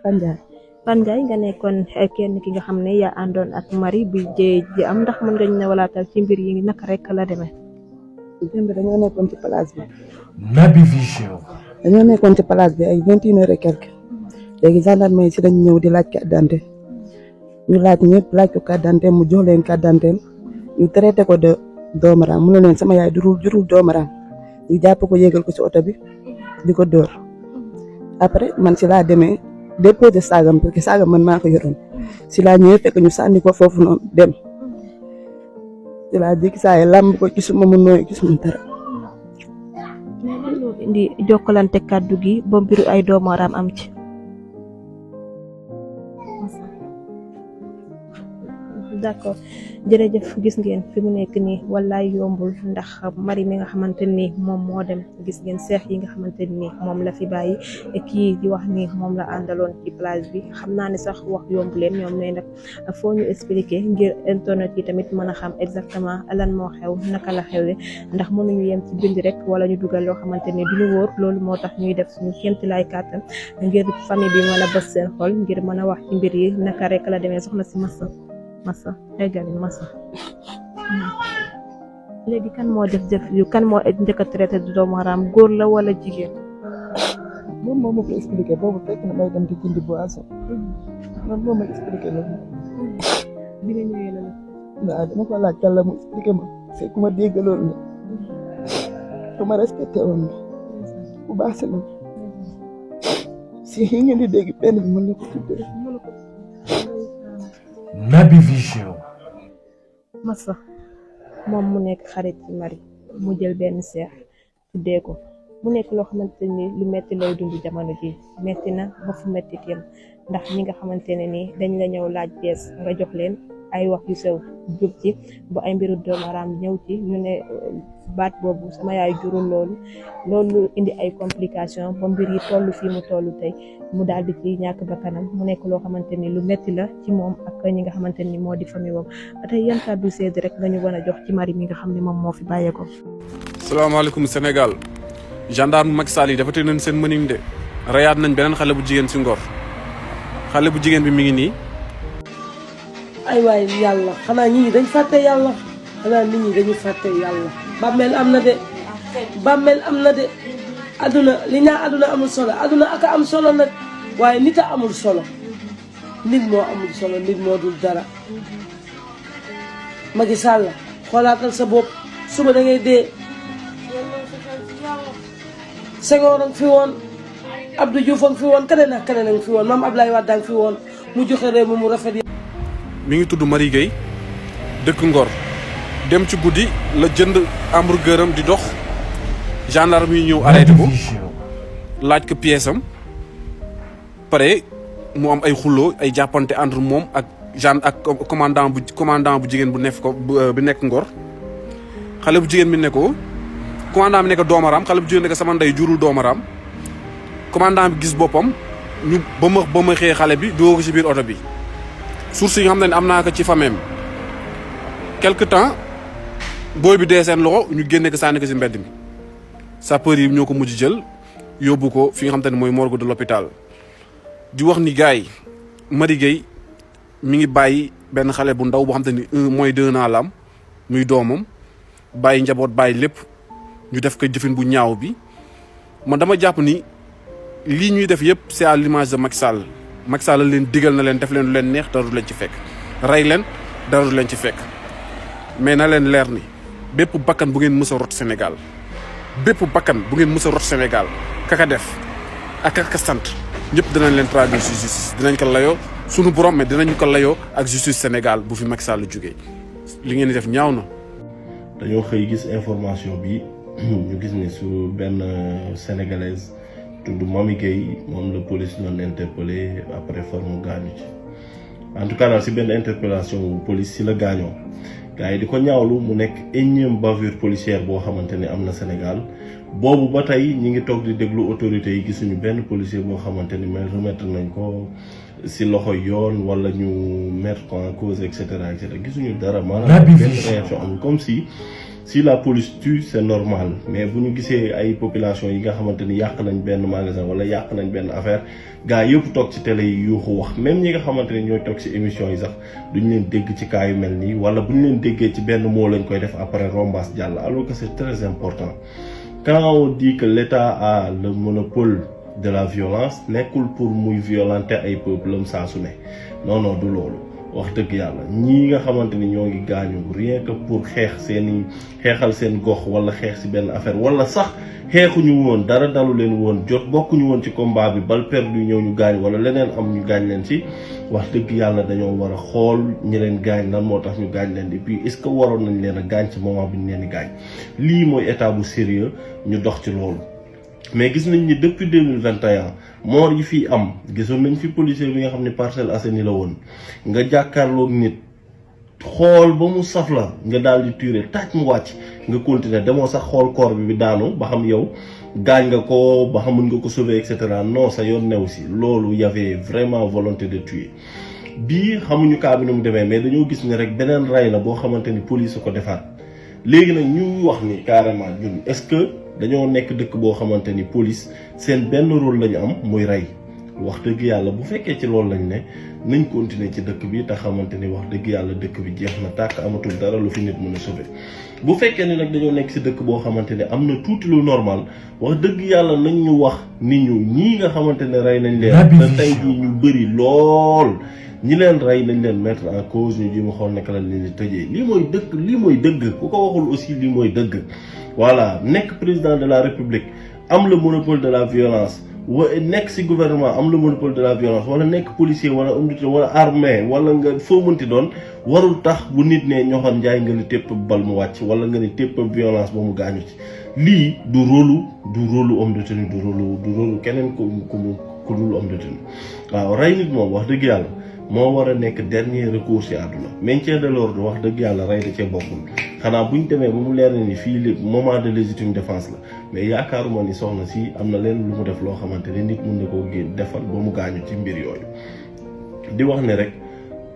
Panjay. Panjay nga nekkoon kenn ki nga xam ne yaa àndoon ak Marie bi jéey ji am ndax mën nga ñu ne walaatal ci mbir yi naka rek la demee. démb dañoo nekkoon ci place bi. Naby Vision. dañoo nekkoon ci place bi ay 21h et quelque léegi gendarme yi si dañ ñëw di laaj carte d'identité ñu laaj ñëpp laaj ko carte d'identité mu jox leen carte d'identité ñu traité ko de doomaram mu ne leen sama yaay jurul doomaram ñu jàpp ko yéegal ko ci oto bi di ko dóor après man si laa demee déposé saagam parce que saagam man maa ko yoroon si laa ñëwee fekk ñu sànni ko foofu noonu dem si laa jékki saa yi làmb ko gisuma mu nooy gisuma dara. mais lan moo indi jokkalante kàddu gi ba mbiru ay doomaram am ci. d'accord jërëjëf gis ngeen fi mu nekk nii wallaay yombul ndax Marie mi nga xamante ni moom moo dem gis ngeen seex yi nga xamante ni moom la fi bàyyi kii di wax ni moom la àndaloon ci plage bi xam naa ne sax wax yombu leen ñoom mais nag foo ñu expliquer ngir internet yi tamit mën a xam exactement lan moo xew naka la xewle ndax mënuñu yem ci bind rek wala ñu dugal loo xamante ni du ñu wóor loolu moo tax ñuy def suñu kéemti laay kàttan ngir famille bi mën a bës seen xol ngir mën a wax ci mbir yi naka rek la demee soxna si massa eggali massa léegi kan moo def yu kan moo njëkk a traité du doomu haram góor la wala jigéen. moom moo ma ko expliqué boobu fekk na may dem di jëndi boisson man moo ma expliqué loolu. bi nga ñëwee la waaw dama ko laaj kan la mu expliqué ma fekk ma dégg loolu la ku ma respecté woon la bu baax si man si yi ngeen di dégg benn bi mën na ko tuddee. Naby Vision. massa moom mu nekk xarit ci Marie mu jël benn seex tuddee ko mu nekk loo xamante ni lu metti lay dund jamono ji metti na ba fu metti yem ndax ñi nga xamante ne nii dañ la ñëw laaj bees nga jox leen ay wax yu sew jub ci ba ay mbiru doomu haram ñëw ci ñu ne baat boobu sama yaay jurul loolu indi ay complication ba mbir yi toll fii mu toll tey mu daal di ci ñàkk bakkanam mu nekk loo xamante ni lu metti la ci moom ak ñi nga xamante ni moo di famille moom tey yan kàddu seede rek nga ñu mën a jox ci Marie mi nga xam ne moom moo fi bàyyeekoo. salaamaaleykum Sénégal gendarme Macky Sall yi dafa teg nañ seen mëniñ de rayaat nañ beneen xale bu jigéen si Ngor xale bu jigéen bi mi ngi nii. ay waay yàlla xanaa nit ñi dañ fàtte yàlla xanaa nit ñi dañu fàtte yàlla bàmmeel am na de bàmmeel am na de aduna li ñaa aduna amul solo aduna aka am solo nag waaye nit a amul solo nit moo amul solo nit moo dul dara Macky Sall xoolaatal sa bopp suba da ngay dee Senghor a ngi fi woon Abdou Diouf a ngi fi woon keneen ak keneen a ngi fi woon Mame Abdoulaye Wade a ngi fi woon mu joxe réew mi mu rafet. mi ngi tudd Marie Gueye dëkk Ngor dem ci guddi la jënd hamburger am di dox gendarme yi ñëw arrêté ko laaj ko pièce am pare mu am ay xulloo ay jàppante entre moom ak commandant bu jigéen bu nekk ko bi nekk Ngor xale bu jigéen bi ne ko commandant bi nekk doomaram xale bu jigéen nekk sama ndey jurul doomaram commandant bi gis boppam ñu ba ma xëy xale bi dugg ko ci biir oto bi source yi nga xam ne am naa ko ci fameem quelque temps booy bi dee seen loxo ñu génne ko sànni ko ci mbedd mi sapeur yi ñoo ko mujj jël yóbbu ko fi nga xam te ne mooy morgue de l'hôpital di wax ni gars yi Marie Gueye mi ngi bàyyi benn xale bu ndaw boo xam te ni mooy 2 ans la am muy doomam bàyyi njaboot bàyyi lépp ñu def ko jëfin bu ñaaw bi man dama jàpp ni lii ñuy def yëpp c'est à l'image de Macky Sall Macky Sall leen digal na leen def leen lu leen neex dara du leen ci fekk rey leen dara du leen ci fekk mais na leen leer ni bépp bakkan bu ngeen mës a rot Sénégal bépp bakkan bu ngeen mës a rot Sénégal kaka def ak kaka sant ñëpp dinañ leen traduire justice dinañ ko layoo sunu borom mais dinañ ko layoo ak justice Sénégal bu fi Macky Sall jógee li ngeen di def ñaaw na. dañoo xëy gis information bi ñu gis ne su benn sénégalaise tudd Mamy Gueye moom la police doon interpellé après forme gaañu ci en tout cas daal si benn interpellation police si la gaañoo gars yi di ko ñaawlu mu nekk énième bavure policière boo xamante ne am na Sénégal boobu ba tey ñi ngi toog di déglu autorités yi gisuñu benn policier boo xamante ni mais remettre nañ ko si loxo yoon wala ñu mettre ko en cause et cetera gisuñu dara maanaam benn réaction amul comme si si la police tue c'est normal mais bu ñu gisee ay population yi nga xamante ni yàq nañ benn magasin wala yàq nañ benn affaire gars yëpp toog ci télé yi yuuxu wax même ñi nga xamante ni ñooy toog ci émission yi sax duñ leen dégg ci cas yu mel nii wala bu ñu leen déggee ci benn moo lañ koy def après rombaas jàll alors que c'est très important quand on dit que l'État a le monopole de la violence nekkul pour muy violenter ay peuple am saa su ne non du loolu wax dëgg yàlla ñii nga xamante ni ñoo ngi gaañu rien que pour xeexal seen gox wala xeex ci benn affaire wala sax xeexuñu woon dara dalu leen woon jot bokkuñu woon ci combat bi bal perdu ñëw ñu gaañ wala leneen am ñu gaañ leen ci wax dëgg yàlla dañoo war a xool ñi leen gaañ lan moo tax ñu gaañ leen et puis est-ce que waroon nañ leen a gaañ ci moment bi ñu leen di gaañ lii mooy état bu sérieux ñu dox ci loolu. mais gis nañ ni depuis 2021 moor yi fii am gisoon nañ fi policier bi nga xam ne Parcelles Assainies la woon nga jàkkaarloog nit xool ba mu saf la nga daal di tuer taaj mu wàcc nga continuer demoo sax xool corps bi daanu ba xam yow gaañ nga ko ba xam mën nga ko sauver et cetera non sa yoon new si loolu y avait vraiment volonté de tuer bii xamuñu cas bi nu mu demee mais dañoo gis ni rek beneen ray la boo xamante ni police ko defaat léegi nag ñu wax ni carrément ñun est-ce que dañoo nekk dëkk boo xamante ni police seen benn rôle la ñu am muy rey wax dëgg yàlla bu fekkee ci loolu lañ ne nañ continuer ci dëkk bi te xamante ni wax dëgg yàlla dëkk bi jeex na tàkk amatul dara lu fi nit mën a sauver bu fekkee ni nag dañoo nekk ci dëkk boo xamante ni am na tuuti lu normal wax dëgg yàlla nañ ñu wax nit ñu ñii nga xamante ne rey nañ leen te tey jii ñu bëri lool ñi leen rey nañ leen mettre en cause ñu jéem a xool naka la leen di tëjee lii mooy dëgg ku ko waxul aussi lii mooy dëgg voilà nekk président de la république am le monopole de la violence nekk ci gouvernement am le monopole de la violence wala nekk policier wala unité wala armée wala nga foo mënti doon warul tax bu nit ne ñoxoon njaay nga ni tépp bal mu wàcc wala nga ni tépp violence ba mu gaañu ci lii du rôlu homme de tenue du rôlu keneen ku dul homme de tenue waaw rey nit moom wax dëgg yàlla moo war a nekk dernier recours ci àdduna maintien de l'ordre wax dëgg yàlla rey da cee bokkul xanaa buñ demee ba mu leer na ni fii li moment de légitime défense la mais yaakaaruma ni soxna si am na leen lu mu def loo xamante ne nit mun na koo defal ba mu gaañu ci mbir yooyu di wax ne rek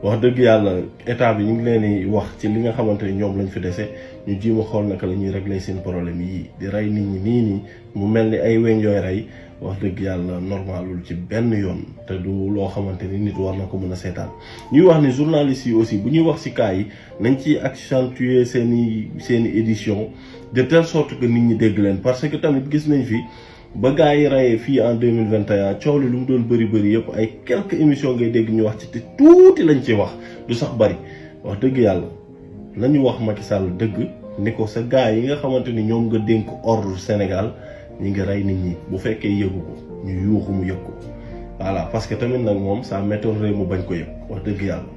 wax dëgg yàlla état bi ñu ngi leen di wax ci li nga xamante ni ñoom lañ fi dese ñu jéem a xool naka la ñuy régler seen problème yii di rey nit ñi nii mu mel ni ay weñ yooy rey wax dëgg yàlla normalul ci benn yoon te du loo xamante ni nit war na ko mën a seetaan ñuy wax ni journalistes yi aussi bu ñuy wax ci cas yi nañ ci accentuer seeni édition de telle sorte que nit ñi dégg leen parce que tamit gis nañ fi ba gars yi rayee fii en 2021 coow li lu mu doon bëri yëpp ay quelques émissions ngay dégg ñu wax ci te tuuti lañ ci wax du sax bëri wax dëgg yàlla nañu wax Macky Sall dëgg ni ko sa gars yi nga xamante ni ñoom nga dénk ordre Sénégal ñi ngi rey nit ñi bu fekkee yëgu ko ñu yuuxu mu yëg ko voilà parce que tamit nag moom ça m'étonnerait mu bañ ko yëg wax dëgg yàlla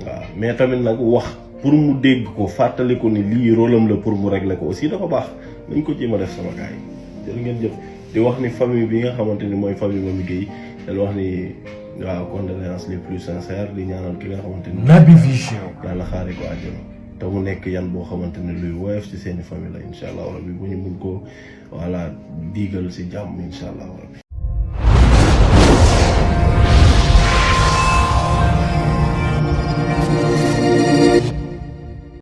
waaw mais tamit nag wax pour mu dégg ko fàttali ko ni lii rôle am la pour mu régler ko aussi dafa baax nañ ko jéem a def sama gars yi jërë ngeen jëf di wax ni famille bi nga xamante ni mooy famille Mamy Gueye dal wax ni waaw condoléances les plus sincères di ñaanal ki nga xamante ni Naby Vision yàlla xaare ko àjjana te mu nekk yan boo xamante ne luy woyof ci seeni famille la incha allah rabbi bu ñu mun ko voilà diigal ci jàmm incha allah rabbi